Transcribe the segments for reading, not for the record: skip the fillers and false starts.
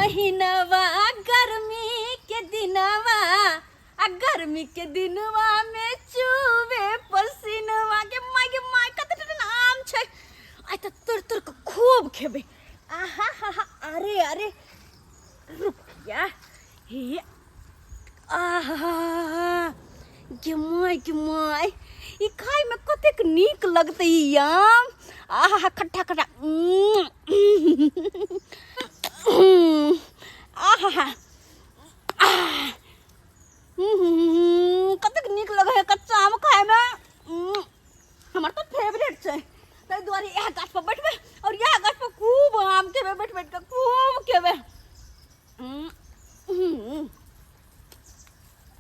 महीनवा गर्मी के दिनवा आ गर्मी के दिनवा में चूबे पसीनवा के माय के माय कते टन आम छै। आइ त तोड़ तोड़ के खूब खेबै। आहा हा हा, अरे अरे रुक या हे, आहा गे my गे my, ई खाय में कतेक नीक लगतै ई आम। आहा खट्टा खट्टा, आहा कतेक नीक लगै है कच्चा आम खाय में। हमर तऽ फेवरेट छै, ताहि दुआरे इएह गाछ पर बैठबै और इएह गाछ पर खूब आम खेबै, बैठ बैठ के खूब खेबै।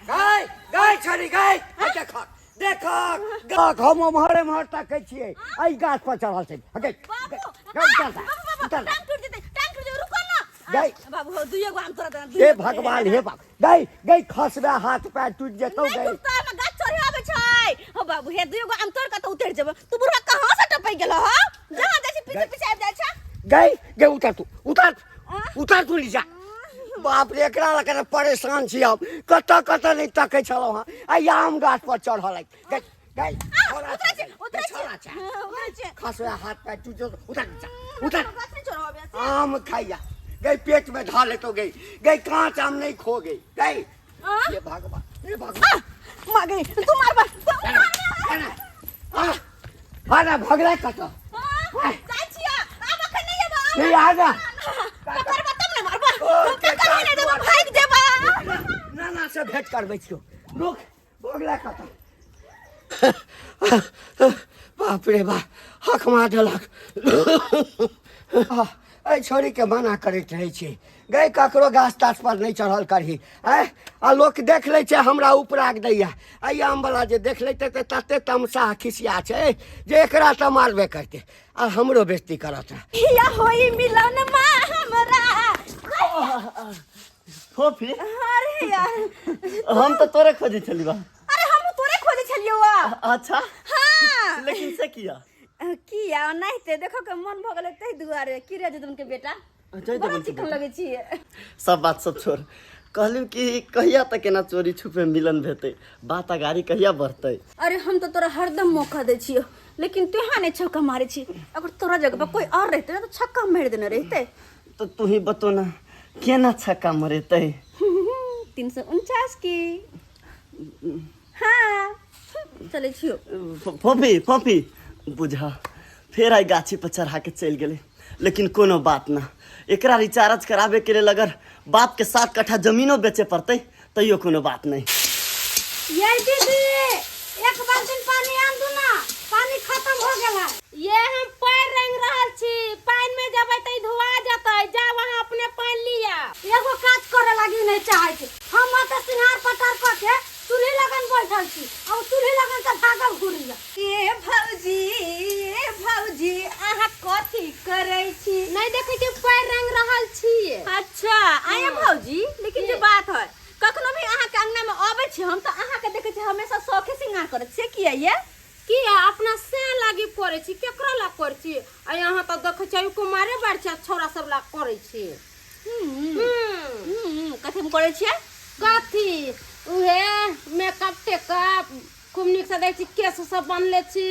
गाय गाय छड़ी गाय, देख देख देख, हम ओम्हर एम्हर तकै छियै, एहि गाछ पर चढ़ल छै। हगे उतर उतर, टांग टूट जेतै, टांग टूट जेतै, रुको ना गाय। बाबू हो, दुइयो गो आम तोरा देना। हे भगवान, हे बाप, गई गई, खसबे हाथ पैर टूट जेतौ। नहीं गई टूटता, हमरा गाछ चढ़े आबै छै। हो बाबू, हे दुइयो गो आम तोड़ के तऽ उतरि जेबै। तू बुढ़वा कहाँ से टपै गेल हो? जहाँ जाइ छी पीछे पीछे आबि जाइ छै। गई गई, उतर तू, उतर उतर तू नीचा। बाप रे, एकरा लऽ कऽ परेशान छी हम, कतऽ कतऽ नहि तकै छलहुँ हँ, आ आम गाछ पर चढ़ल अछि। गई गई, उतरै छी, उतरै छी। छोड़ा छै। हाँ, उतरै छी। खसबे हाथ पैर टूट जेतौ, उतर नीचा उतर। गाछ नहि चढ़ब। आम खाइया गई, पेट में धा लेतो। गई गई, कांच आम नहीं खो गई गई। हे भगवान, हे भगवान, माँ गई, तू मारबा, तू मारबा। हाँ ना, भगला कत जाइ छियै, आब अखन नहि एबो। नहीं आ जा, पकड़बा तब ने मारबा, हम पकड़बे नहि देबो, भागि जेबा। ना ना से भेंट करबै छियौ, रुक। भगला कत? बाप रे बाप, हक मार देलक। एहि छोरीके मना करैत रहै छी गई, ककरो गाछ ताछ पर नहि चढ़ल करही। आँय, आ लोक देख लै छै, हमरा उपराग दैया। एहि आमवला जे देख लेतै तऽ तते तमसा खिसिया छै जे एकरा तऽ मारबे करतै आ हमरो बेइज्जती करत। या होई मिलन मा हमरा फोफी। अरे यार, हम तऽ तोरे खोजै छली बा। अरे हम तोरे खोजे छलियौ। अच्छा। हाँ। लेकिन से किया? किया ओनाहिते देखो के मन भऽ गेलै ताहि दुआरे। की रे जदन के बेटा, जय बड़ा देवन के चिकन बेटा। लगै छियै। सब बात सब छोड़, कहलियौ कि कहिया तक एना चोरी छुपे मिलन भेतै, बात अगाड़ी कहिया बढ़तै? अरे हम तो तोरा हरदम मौका दै छियौ, लेकिन तोहा नहि छक्का मारै छी। अगर तोरा जगह पर कोई और रहते ना तो छक्का मारि देने रहते। तो तू ही बतो ना, केना छक्का मरेतै? 349 की। हाँ, चलै छियौ। फोफी फोफी, बुझा फेर आई गाछी पर चढ़ा के चलि गेलै, लेकिन कोनो बात ना, एकरा रिचार्ज कराबे के लेल अगर बाप के 7 कट्ठा जमीनो बेचे पड़तै तैयो कोनो बात नहीं। ये दीदी, एक बाल्टीन पानी आन दू ना, पानी खत्म हो गेल है। ये हम पैर रंग रहल छी, पानि में जेबै तऽ ई धुआ जेतै, जाउ अहाँ अपने पानि लिअ। एगो काज करे लागी नहीं चाहै छी हम, ओतऽ सिंगार पटार कऽ के चूल्ही लगन बैठल छी आ ओ चूल्ही लगन से भागल घुरिया। ए भौजी, ए भौजी, अहाँ कथी करै छी? नहीं देखै छी, पैर रंग रहल छी। अच्छा आया भौजी, लेकिन जे बात है, कखनो भी अहाँके अंगना में अबै छी हम तऽ अहाँके देखै छी हमेशा शौखे सिंगार करै छी, किया ये? किया अपना से लागी करै छी, केकरा ला करै छी? आ यहाँ तऽ देखै छी कुमारे बार छी, छौड़ा सब ला करै छी। कथी हम करै छियै? कथी उहे मेकअप टेकअप खूब नीक से दै छी, केस सब बनले छी,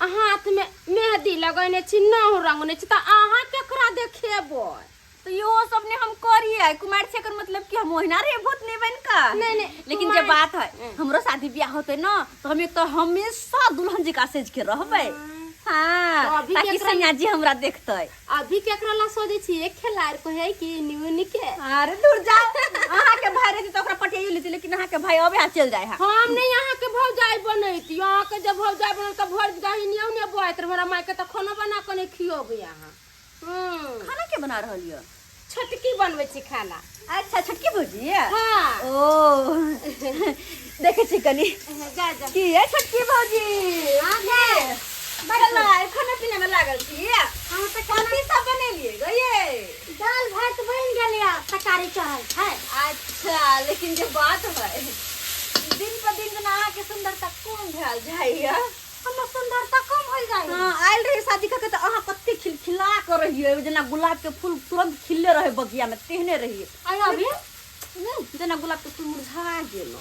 हाथ में मेहदी लगेने छी, नह रंगने छी, तऽ अहाँ केकरा देखेबै? तो इहो सब ने हम करिए, कुमार छै एकर मतलब कि हम ओहिना रे भूत नहीं बन का। नहीं, नहीं, लेकिन जे कुमार- बात है, हमरो शादी ब्याह होते ना तो हम एक तो हमेशा दुल्हन जी का सेज के रहबै। हाँ, तो अभी ताकि केकरा- सैया जी हमरा देखतै। अभी केकरा ला सोचै छी? एक खेलाड़ को है कि न्यू के? अरे दूर जाओ, अहाँ के भाई रहती तो ओकरा पटियाइयो लेती, लेकिन अहाँ के भाई अबे चल जाए है। हम नहीं अहाँ के भौजाई बनैती, अहाँ के जब भौजाई बनल तऽ भरि गहिनी ने बोआइत रहे, हमरा माय के तऽ खाना बना के नहीं खियबै अहाँ। खाना के बना रहल यऽ? छोटकी बनबै छी खाना। अच्छा, छोटकी भौजी? हाँ। ओ देखै छी कनी। जा जा। की है छोटकी भौजी? हाँ गे। बड़ा खाना पीना में लागल छी। हम तऽ खाना कथी सब बनेलिए गये? दाल भात बनि गेल या तरकारी चढ़ल छै। अच्छा, लेकिन जे बात है, दिन पर दिन जेना अहाँके सुंदरता कम भेल जाइया। हमर सुंदरता कम होल जाय। हाँ, आयल रहे शादी करके तऽ अहाँ कते खिलखिला के रहियै, जेना गुलाब के फूल तुरंत खिलले रहे बगिया में तेहने रहियै। आ अभी जेना गुलाब के फूल मुरझा गेल।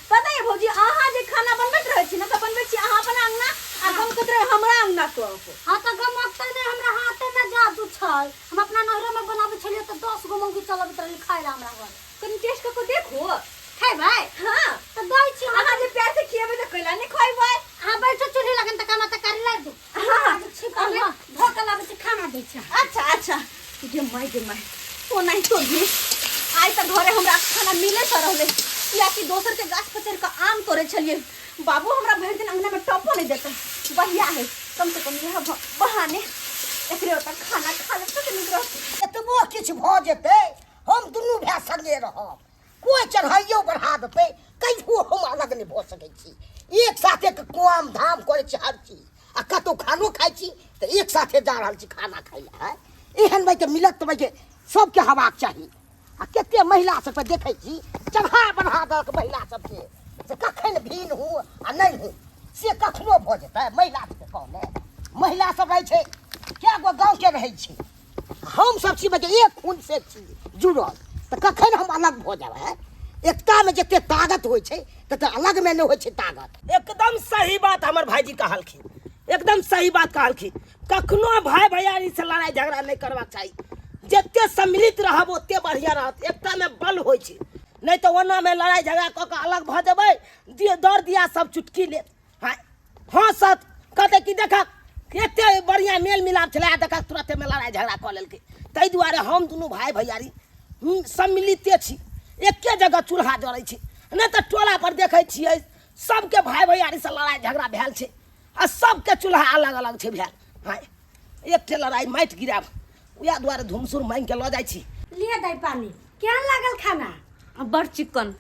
पता है भौजी, अहाँ जे खाना बनबैत रहै छी ने तऽ बनबै छी अहाँ अपना अंगना आ गमकैत रहै हमरा अंगना के। हाँ तऽ गमकतै नहि, हमरा हाथे में जादू छै। हम अपना नैहरो में बनाबै छलियै तऽ 10 गो मौगी चलबैत रहलै खाय ला हमरा घर। कनि टेस्ट कऽ के देखो। खेबै? हाँ। तऽ दै छी। अहाँ जे प्यार से खिएबै तऽ कैला नहि खुएबै? अहाँ बैठो चूल्ही लगन तऽ कामा तरकारी लाबि दू। हाँ। छिपा में धो के लाबै छी, खाना दै छी। अच्छा अच्छा। गे माय गे माय, ओनाहितो भी आइ तऽ घरे हमरा खाना मिले से रहलै, कियाकि दोसर के गाछ पर चढ़ि कऽ आम तोड़ै छलियै। बाबू हमरा भरि दिन अंगना में टपो नहि देतै। बढ़िया है, कम से कम यह बहाने एकरे ओतऽ खाना खा लेब तऽ नीक रहत। एतबो किछु भऽ जेतै, हम दुनू भाय संगे रहब। कोइ चढ़ाइयो बढ़ा देतै, कहियो हम अलग नहि भऽ सकै छी। एक साथे काम धाम करै छी हर चीज, आ कतहु खानो खाइ छी तऽ एक साथे जा रहल छी खाना खाइ लए। एहन भाइके मिलत तऽ भाइके सबके हेबाक चाही। आ कते महिला सबके देखै छी चढ़ा बढ़ा देलक महिला सबके, से कखन भिन्न हूँ आ नहि हूँ से कखनो भऽ जेतै। महिला सबके कहने महिला सब रहै छै कए गो गाँवके रहै छै, हम सब छी बच्चा एक खून से छी जुड़ल, तऽ कखन हम अलग भऽ जायब? है एकता में जते ताकत होइ छै तते अलग में नहि होइ छै ताकत। एकदम सही बात हमर भाईजी कहलखिन, एकदम सही बात कहलखिन। कखनो भाई भैयारी से लड़ाई झगड़ा नहीं करबाक चाही। जते सम्मिलित रहब ओते बढ़िया रहत। एकता में बल होइ छै, नहीं तऽ ओना में लड़ाई झगड़ा कऽ के अलग भऽ जेबै, दर दिया सब चुटकी लेत। हाँ हाँ सत कहते कि देखक एते बढ़िया मेल मिलाप छलै, आ देखक तुरते में लड़ाई झगड़ा कऽ लेलकै। ताहि दुआरे हम दुनू भाई भैयारी सम्मिलिते छी, एके जगह चूल्हा जरै छै। नहि तऽ टोला पर देखै छियै सबके भाई भैयारी से लड़ाई झगड़ा भेल छै आ सबके चूल्हा अलग अलग छै भेल। हाँ, एकठे लड़ाई माटि गिरायब, उएह दुआरे धुमसुर मांगि के लऽ जाइ छी। लिअ दाइ पानी। केहन लागल खाना? बड़ चिकन।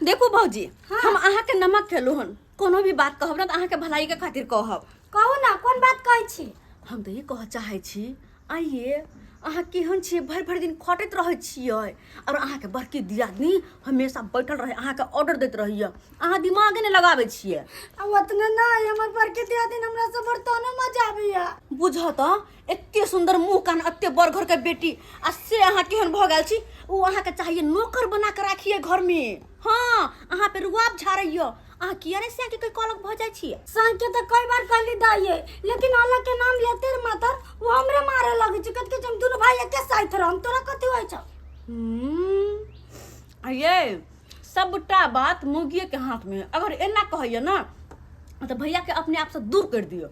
देखू भौजी, हम अहाँके नमक खेलू हन, कोनो भी बात कहब ने तऽ अहाँके भलाई के खातिर कहब। कहू ना, कोन बात कहै छी? हम तऽ ई कहऽ चाहै छी, आइये अहाँ केहन छियै, भरि भरि दिन खटैत रहै छियै आओर अहाँके बड़की दियादनी हमेशा बैठल रहै, अहाँके ऑर्डर दैत रहैया, अहाँ दिमागे नहि लगाबै छियै। आ ओतने नहि, हमर बड़की दियादनी हमरा से बर्तनो मजाबैया। बुझऽ तऽ एते सुंदर मुँह कान, एते बड़ घर के बेटी, आ से अहाँ केहन भऽ गेल छी। ओ अहाँके चाहिए नौकर बना के राखिए घर में। हाँ, अहाँ पे रुआब झाड़ैया, अहाँ किया नहि सैं के कोई अलग भऽ जाइ छियै? साँझ के तऽ कई बार कहली दाइये, लेकिन अलग के नाम लेते मातर वो हमरे मारे लगे छै। कथी हम दुनू भाई एके साथ रहम, तोरा कथी होइ छौ? ये सबटा बात मौगिए के हाथ में है। अगर एना कहैया ना तऽ भैया के अपने आप से दूर कर दियौ,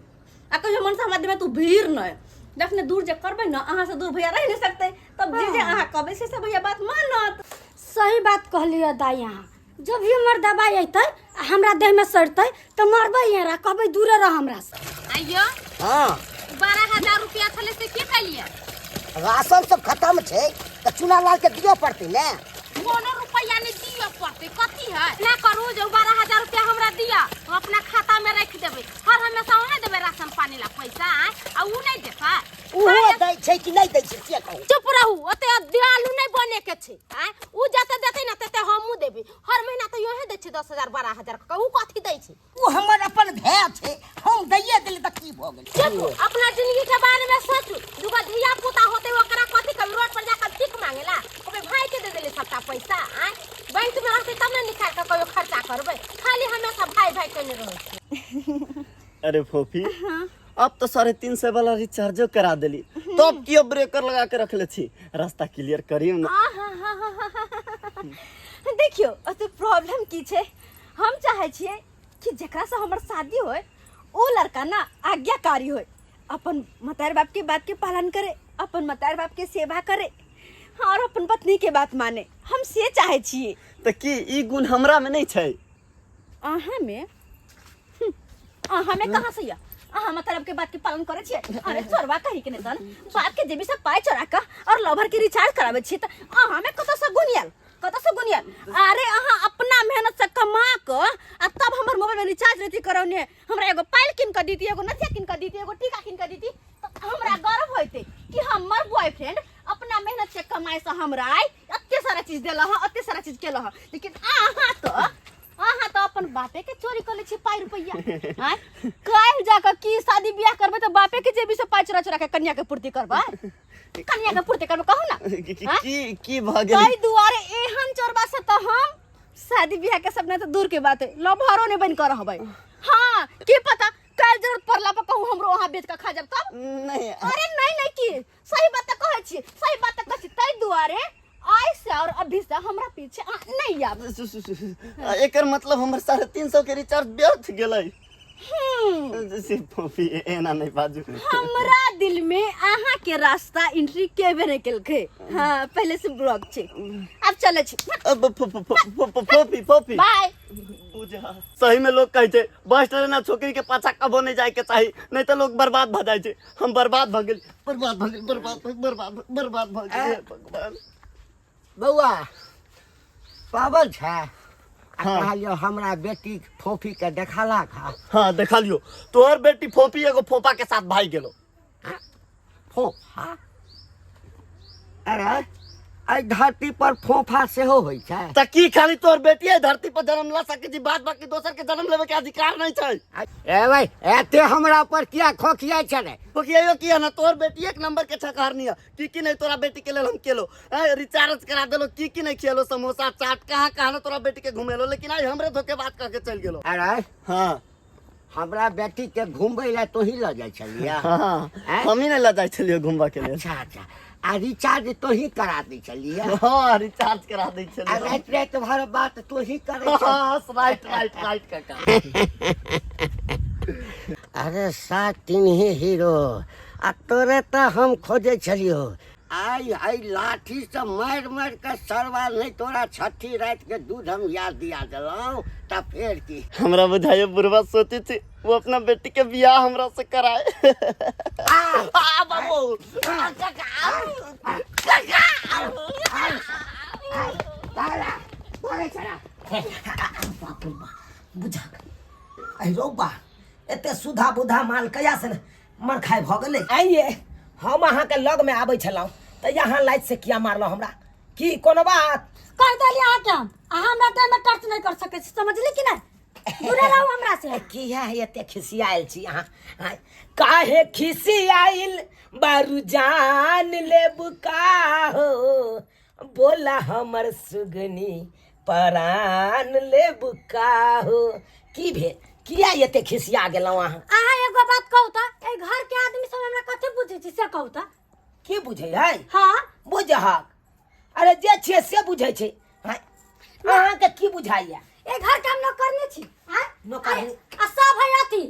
आ कहियो मन से हमरा देमे तू भीड़ नहि, जखने दूर जे करबै ने अहाँ से दूर भैया रहि नहि सकतै, तब जे जे अहाँ कहबै से सब भैया बात मानत। सही बात कहलियै दाइ अहाँ। जब भी हमर दवाई अयतै आ हमरा देह में सड़तै तऽ मरबै यहाँ, कहबै दूरे रह हमरा से। आइयो। हाँ। 12,000 रुपया छलै से की केलियै? राशन सब खत्म छै तऽ चुना लाल के दिअ पड़तै ने। कोनो रुपया नहि दिअ पड़तै। कथी है ना करू जो 12,000 रुपया हमरा दिअ, हम अपना खाता में रख देबै। हर हमेशा ओहे देबै राशन पानी ला पैसा, आँय? आ उ नहि देतै? ओहो दै छै कि नहि दै छै से कहू। चुप रहू, ओते दयालु नहि बने के छै। आँय, उ जते देतै ने तते हमहूँ देबै। हर महीना तऽ इहे दै छै 10,000 12,000 कऽ, उ कथी दै छै? ओ हमर अपन भाय छै, हम दैये देली तऽ की भऽ गेल? चुप, अपना जिंदगी के बारे में सोचू। दूगो धिया पुता होते ओकरा कथी कभी रोड पर जाकर भीख मांगेला? ओकरे भाई के दे देली सबटा पैसा। आँय, बैंक में रहते तब ने निकाल के कहियो खर्चा करबै, खाली हमेशा भाई भाई केने रहै छै। अरे फोफी, अब तो 350 वाला रिचार्जो करा देली, तब क्यों ब्रेकर लगा के रखले छी? रास्ता क्लियर करियो ना। देखियो ओते प्रॉब्लम की छै, हम चाहे छियै कि जकरा से हमर शादी होय ओ लड़का ना आज्ञाकारी होय, अपन मतार बाप के बात के पालन करे, अपन मतार बाप के सेवा करे और अपन पत्नी के बात माने। हम से चाहे छियै। तऽ की ई गुण हमरा में नहीं छै? अहाँ में? अहाँ में कहाँ से या? अहाँ मतलब के बात के पालन करे छियै? अरे चोरवा कही के नहीं तन बाप के जेबी से पाई चोरा का और लवर के रिचार्ज करावे छियै, त अहाँ में कतौ से गुण आयल? कतौ से गुण आयल? अरे अहाँ अपना मेहनत से कमा क आ तब हमर मोबाइल में रिचार्ज रहती करौने, हमरा एगो पायल किन क दीती, एगो नथिया किन क दीती, एगो टीका किन क दीती, त हमरा गर्व होइते कि हमर बॉयफ्रेंड अपना मेहनत से कमाए से हमरा आइ एते सारा चीज देला हँ, एते सारा चीज केला हँ। लेकिन अहाँ तो अपन बापे के चोरी कर ले छी पाई रुपैया आँय काल्हि जाके की शादी बियाह करबै तऽ बापे के जेबी से पाई चोरा चोरा के कन्या के पूर्ति करबै, कन्या के पूर्ति करबै कहू ना। की आँय? की की भऽ गेल? ताहि दुआरे एहन चोरबा से तऽ हम शादी बियाह के सपना तऽ दूर के बात है, लभरो नहीं बन कर रहबै। हाँ की पता काल्हि जरूरत पड़ला पर कहू हमरो वहाँ बेच के खा जाब तब। नहीं। अरे नहीं नहीं, की सही बात तऽ कहै छी, सही बात तऽ कहै छी। ताहि दुआरे आइ से और अभी से हमरा पीछे अहाँ नहीं आब। एकर मतलब हमर 350 के रिचार्ज व्यर्थ गेलै। से फोफी एना नहीं बाजू। हमरा दिल में अहाँ के रास्ता एंट्री केबे नहीं केलकै। हाँ पहले से ब्लॉक छै। अब चलै छी। अब फोफी फोफी बाय। बुझा सही में लोग कहै छै बस स्टैंड ना छोकरी के पाछा कबो नहीं जाए के चाही, नहीं तो लोग बर्बाद भ जाय छै। हम बर्बाद भ गेल, बर्बाद भ गेल, बर्बाद भ, बर्बाद भ, बर्बाद भ गेल। हे भगवान। बौआ पागल छै? हाँ। कहलियो हमरा बेटी फोफी के देखला खा। हाँ देखा लियो, तोहर बेटी फोफी एगो फोफा के साथ भाग गेलो। फोफा? अरे एहि धरती पर फोफा सेहो होइ छै? त की खाली तोहर बेटी है धरती पर जन्म ला सकै छी, बाद बाकी दोसर के जन्म लेवे के अधिकार नहीं छै। ए भाई एते हमरा पर किया खोखिया छै रे? खोखियायो किया ना, तोहर बेटी एक नंबर के छकहरनी है। की की नहीं तोरा बेटी के लेल हम केलो, रिचार्ज करा देलो, की की नहीं खियलो, समोसा चाट कहाँ कहाँ ना तोरा बेटी के घुमेलो, लेकिन आई हमरे धोखेबाज कह के चल गेलो। अरे हाँ हमरा बेटी के घुमबै ला तोही लऽ जाइ छलियै? हाँ आँय? हम ही नहीं लऽ जाइ छलियै घुमबा के लेल। अच्छा अच्छा, आ रिचार्ज तोही करा दै छलियै? हाँ रिचार्ज करा दै आ छलियै। राति राति भर बात तोही करै छलियै? हाँ राइट राइट राइट काका। अरे सात तीन ही हीरो आ तोरे तऽ हम खोजै छलियौ। आइ आइ लाठी से मारि मारि के सरवा नहीं तोरा छठी राति के दूध हम याद दिया देलहुँ तऽ फेर की। हमरा बुझाइए बुढ़वा सोचे छी वो अपना बेटी के बियाह हमरा से कराए। आ बाबू बाप रे बाप, बुझक अरे रौ बा, एते सुधा बुधा माल कहिया से मर खाय भऽ गेलै। आइए हम अहाँके लग में आबै छलहुँ तऽ यहाँ लाइट से किया मारलहुँ हमरा? की कोनो बात? कह देलियै अहाँके हम, अहाँ हमरा देह में टच नहीं कर सकै छी, समझली कि नहीं? दूरे रहू हमरा से। किया एते खिसियायल छी अहाँ? आँय, काहे खिसियाइल बारू जान लेबू का हो, बोला हमर सुगनी परान लेबू का हो। की भेल, किया एते खिसिया गेलहुँ अहाँ? अहाँ एगो बात कहू तऽ, एहि घर के आदमी सब हमरा कथी बुझै छी से कहू तऽ। की बुझै है? हाँ। बुझहक, अरे जे छियै से बुझै छै। हाँ, अहाँके की बुझाइया? एहि घर के हम नौकरनी छी। आँय? नौकरनी? आ सब है अथी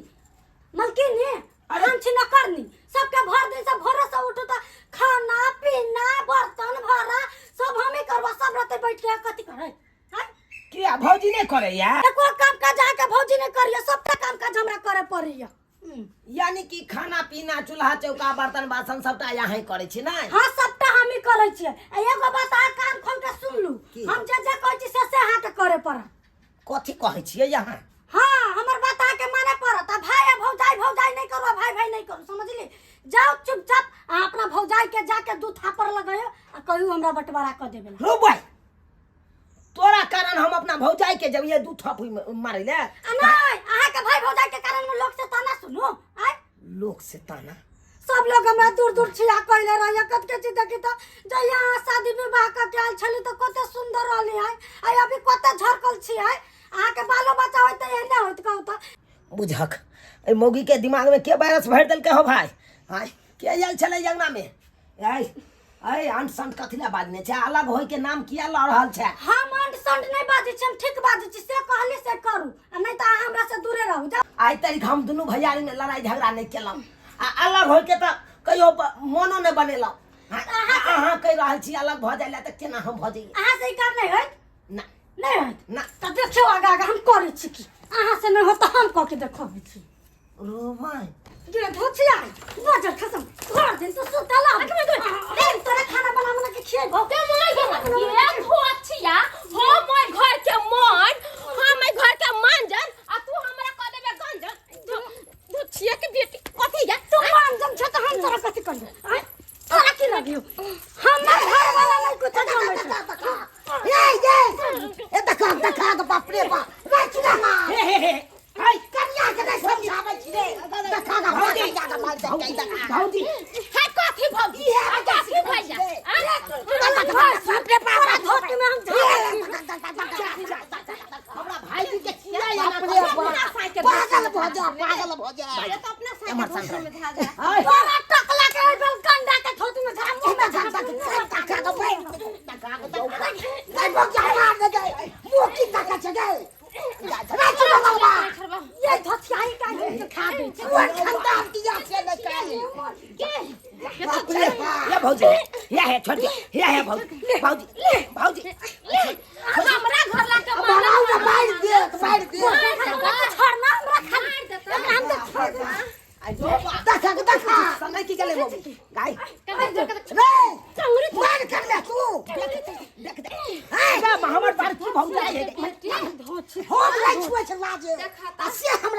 मलकिनी, हम छी नौकरनी। सबके भर दिन से भोरे से उठू तऽ खाना पीना बर्तन भाड़ा सब हमें करबा, सब रहते बैठ के कथी करै? आँय? किया भौजी नहि करैया? एको काम काज अहाँके भौजी नहि करैया, सबटा काम काज हमरा करे पड़ैया। यानी कि खाना पीना चूल्हा चौका बर्तन बासन सबटा अहाँ करै छी ने? हाँ सबटा हमही करै छियै। आ एगो बात अहाँ कान खोल के सुन लू, की? हम जे जे कहै छी से से अहाँके करे पड़त। कथी कहै छियै अहाँ? हाँ हमर बात अहाँके माने पड़त। आ भाय आ भौजाई भौजाई नहीं करू, आ भाय भाय नहीं करू, समझली? जाओ चुपचाप अहाँ अपना भौजाई के जाके दू थापड़ लगैयो आ कहियो हमरा बंटवारा कऽ देबे ला। रो भाई, तोरा कारण हम अपना भौजाई के जब ये दू थप मारै ले। आ नहीं, अहाँके भाय भौजाई के कारण लोग से ताना सुनू। आय लोग से ताना? सब लोग हमरा दूर दूर छिया कहले रहिए, कत के चीज देखी तो जहिया अहाँ शादी विवाह कऽ के आयल छली तऽ कते सुंदर रहली है, आ अभी कते झरकल छी है। अहाँके बालो बच्चा होइत तऽ एहने होइत कहू तऽ। बुझक एहि मौगी के दिमाग में के वायरस भरि देलकै हो भाई? आय के आयल छलै अंगना में? आय आय अंट संट कथी लए बाजने छै? अलग होय के नाम किया लऽ रहल छै? हम अंट संट नहीं बाजै छी, हम ठीक बाजै छी, से कहली से करू, आ नहीं तऽ अहाँ हमरा से दूरे रहू। जाउ। आइ तारीख हम दुनू भैयारी में लड़ाई झगड़ा नहीं केलहुँ, आ अलग होय के तऽ कहियो मोनो नहीं बनेलहुँ। अहाँ कहि रहल छी अलग भऽ जाइ लए, तऽ केना हम भऽ जइयै? अहाँ से ई काम नहीं होइत? ना। नहीं होइत? ना। तऽ देखियौ आगा आगा हम करै छी की, अहाँ से नहीं होत तऽ हम कऽ के देखबै छी। रो my गे धोछिया बजर खसम भर दिन तो सुतला दिन तोरा खाना बना बना के खिएबो। ते माय ये धोछिया, हम ओइ घर के मन, हम ओइ घर के मांजन, आ तू हमरा कह देबे गंजन। धोछिया के बेटी कथी या? तू मांजन छ त हम तोरा कथी करबो? आँय? तोरा की लगियो? हमर घर वाला नहीं कुछ जानै छै। ए ए ए देखा देखा के बाप रे बाप, राख ना। हे हे हाय कन्या के नहीं समझाबै छी रे देखा ना हमरा कन्या के मार देतै देखा भौजी हे कथी भौजी इहे कथी भैया बाप रे बाप धोती में हम हमरा भाईजी के किया एना बाप रे करबै? बाप पागल भऽ जा पागल भऽ जा ये तो अपना साइकिल धोती में झा जा हाय तोरा टकला के ओइ बेल गंडा के धोती में झा मुंह में झा ये धोतियाई का के खा दे ये भौजी ये है छोड़ दे ये है भौजी भौजी भौजी हमरा घर ला के छोड़ना हमरा खाली हमरा हम तो छोड़ दे समय की गेलै मौगी गाय देख देख हमर बार की भौजी है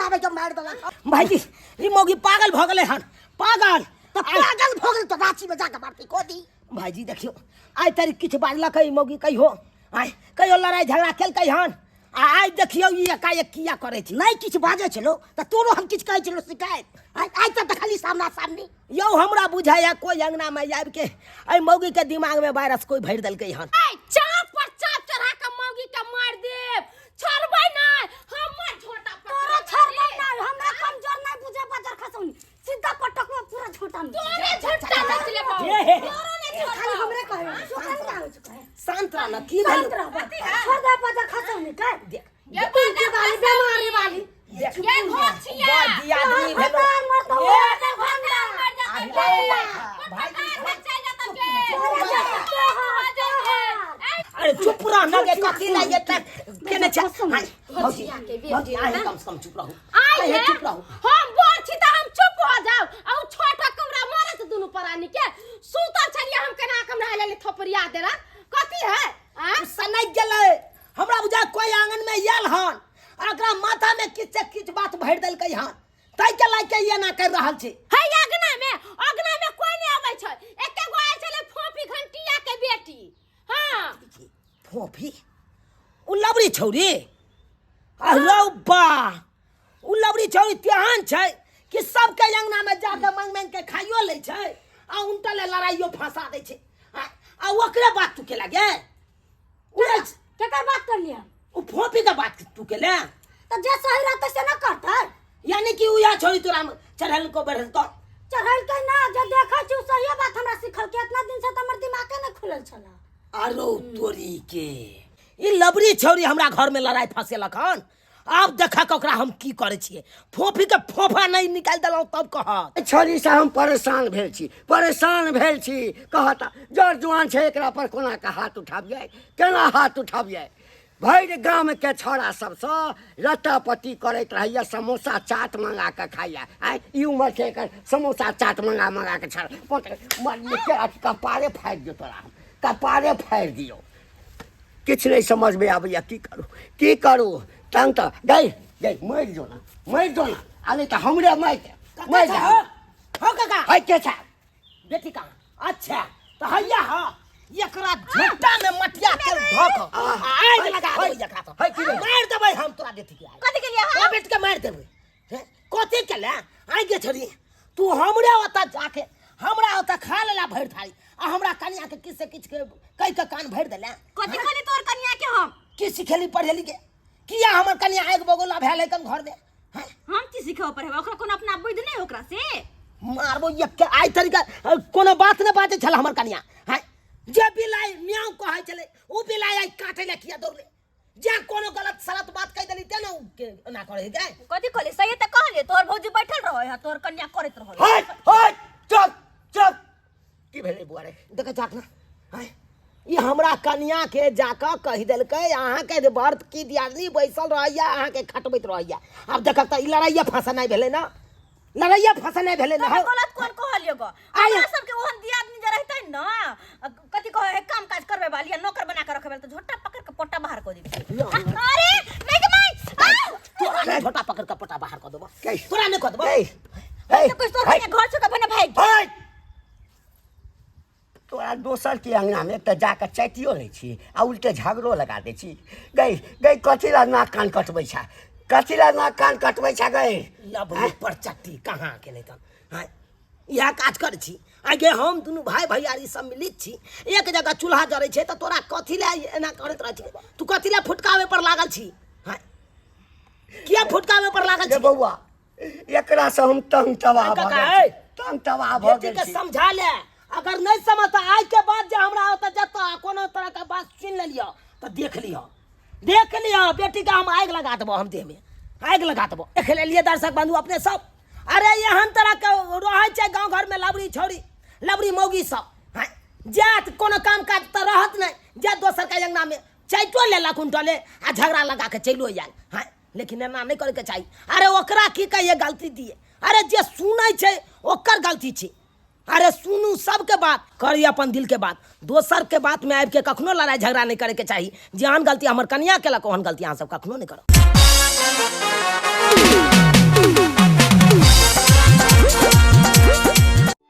भाईजी ई मौगी पागल भऽ गेलै हन पागल पागल भऽ गेल तऽ राँची में जाके मारती कोदी भाईजी देखियौ आइ तारीख किछु बाजलक ई मौगी कहियो आइ कहियो लड़ाइ झगड़ा केलकै हन आ आइ देखियौ ई एकाएक किया करै छै नहीं किछु बाजै छलो तऽ तोरो हम किछु कहै छलो शिकायत आइ आइ तक देखली सामना सामनी यौ हमरा बुझाइया कोइ अंगना में आबि के एहि मौगी के दिमाग में वायरस कोइ भरि देलकै हन ऐ चाप पर चाप चढ़ा के मौगी के मार देब छोड़बै नै हमर झोटा पर तोरा छोड़बै ना हमरा कमजोर नहीं बुझे बाजार खसौनी सीधा पटक में पूरा झोटा में तोरे झोटा नच लेबौ हे, हे, हे। तोरो नै खाली छोड़बौ हमरे कहे सुखन का हो चुका है शांत रह न की भेल शांत रह छोड़ दे बाजार खसौनी का देख ये पिंकी वाली बीमारी वाली देख ये घोचिया बड़ दियादनी भेलो भगवान मर तो ये, भगवान मर जाते अरे के भाईजी, भगवान चल जाता के तोरा अरे चुप रह न गे कथी ला ये तक केने छै हाय, भौजी भौजी अहीं कम से कम चुप रहू आइ अहीं हे, चुप रहू हम बड़ छी तऽ हम चुप हो जाउ आ उ छोटा कमरा मारत दुनू प्राणी के सुतल छलियै हम केना कमरा लेले थोपरिया देला कथी है आ उ सनकि गेलै हमरा बुझा कोई आंगन में आयल हन आ ओकरा माथा में किछु से किछु बात भरि देलकै हन ताहि के लए के एना करि रहल छी है अगना में अगना में कोई नहीं आबै छै एके गो आयल छलै फोफी घंटिया के बेटी हाँ फोफी उ लबरी छौरी अरे बा उ लबरी छौरी तेहन छै कि सबके अंगना में जाके मांग मांग के खाइयो लै छै आ उनटा ले लड़ाइयो फंसा दै छै आ ओकरे बात तू केला गे उड़ै छै। केकर बात कर लिया उ फोफी के बात तू केले तो जे सही रहते से ना करते यानी कि उ या छोरी तोरा चढ़ल को बढ़ल तो चढ़ल के ना जे देखै छी सही बात हमरा सिखल के इतना दिन से त हमर दिमागे न खुलल छला अरो तोरी के ई लबरी छौरी हमरा घर में लड़ाई फंसेलक हन आब देखा के ओकरा हम की करै छियै फोफी के फोफा नहीं निकालि देलहुँ तब कहत छड़ीसँ हम परेशान भेल छी परेशान भेल छी कहता जर जुआन छै एकरा पर कोना के हाथ उठाबियै केना हाथ उठाबियै भरि गामके छौड़ा सबसँ लत्तापत्ती करैत रहैया समोसा चाट मंगा कऽ खाइया आँय ई उमरके एकर समोसा चाट मंगा मंगा कऽ छड़ मर कपारे फाड़ि दियौ तोरा कपारे फाड़ि दियौ किछु नहि समझमे आबैया की करू की करू तहन तऽ गई गई मरि जो ना मरि जो ना आ नहि तऽ हमरे मारि दे मरि जा हो काका है के छै बेटी कहाँ अच्छा तऽ हैया हँ एकरा झुट्टा में मटिया तेल धऽ कऽ आ आगि लगा देबै एकरा तऽ है की रे? मारि देबै हम तोरा बेटी के आइ। कथी के लिए तोरा बेटी के मारि देबै हे, कथी के ले आइ गे छोरी तू हमरे ओतऽ जाके हमरा ओतऽ खा लेला भरि थारी आ हमरा कनिया के किछु से किछु के कहि के कान भरि देले कथी कहली तोर कनिया के हम की सिखेली पढ़ेली के किया हमर कनिया आगि बगोला भेल है कन घर में हैं? हम की सिखब पढ़ेब ओकरा कोनो अपना बुद्धि नहीं ओकरा से मारबो एक आइ तरीका कोनो बात नहि बाजै छल हमर कनिया हैं जे बिलाइ म्याऊ कहै छलै ओ बिलाइ आइ काटै लए किया दौड़लै जे कोनो गलत सलत बात कहि देली ते ने उ के एना करै है कथी कहली सही तऽ कहलिए तोहर भौजी बैठल रहे है तोहर कन्या करैत रहे हट हट चुप चुप की भेलै बुआ रे देखे जाक ना आँय, ई हमरा कनिया के जाकऽ कहि देलकै अहाँके जे बर्थ की दियादनी बैसल रहैया अहाँके खटबैत रहैया आब देखक तऽ ई लड़ाइया फंसनाइ भेलै ने लड़ाइया फंसनाइ भेलै ने तोरा गलत कोन कहलियो गो आइ- हमरा सबके ओहन दियादनी जे रहतै न कथी कहै है काम काज करबे वाली आ नौकर बना के रखबे तऽ झोटा पकड़ के पोटा बाहर कऽ देबै अरे नहीं के माई तोरा झोटा पकड़ के पटा बाहर कऽ देबो कै? तोरा नहि कऽ देबो ए ए तो कुछ तोर कन्या घर से कभी ना भाग हट तोरा दोसर के अंगना में तऽ जाकऽ चाटियो लै छी आ उल्टे झगड़ो लगा दै छी गई गई कथी ला नाक कान कटबै छै कथी ला नाक कान कटबै छै गै? लबड़ी पर चट्टी कहाँ गेलै तन? आँय, इएह काज करै छी। आगे हम दुनू भाय भैयारी सम्मिलित छी, एक जगह चूल्हा जरै छै तऽ तोरा कथी लए एना करैत रहै छी? तू कथी लए फुटकाबै पर लागल छी? आँय, किया फुटकाबै पर लागल रे छी? बौआ, एकरा से हम तंग तबाह भऽ काका, गेल ए। छी। तंग तबाह भऽ बेटी गेल के छी। समझा ले, अगर नहीं समझता आज के बाद जे हमरा ओतऽ जतऽ आ कोनो तरह के बात सुनि लेलियऽ तऽ देख लिअ, देख लिअ, बेटी के हम आगि लगा देबो, हम देह में आगि लगा देबो। देख लेलियै दर्शक बंधु अपने सब। अरे एहन तरह के रहै छै गाँव घर में लबड़ी छौड़ी, लबड़ी मौगी सब। हैं, जात कोनो काम काज तऽ रहत नहि, जात दोसर के अंगना में चैतो लेलक उनटले आ झगड़ा लगा के चलियो आयल। हैं, लेकिन एना नहि करैके चाही। अरे ओकरा की कहिए गलती दिए, अरे जे सुनै छै ओकर गलती छै। अरे सुनू सबके बात, करी अपन दिल के बात, दोसर के बात में आबि के कखनो लड़ाई झगड़ा नहि करैके चाही। जेहन गलती हमर कनिया केलक ओहन गलती अहाँ सब कखनो नहि करब।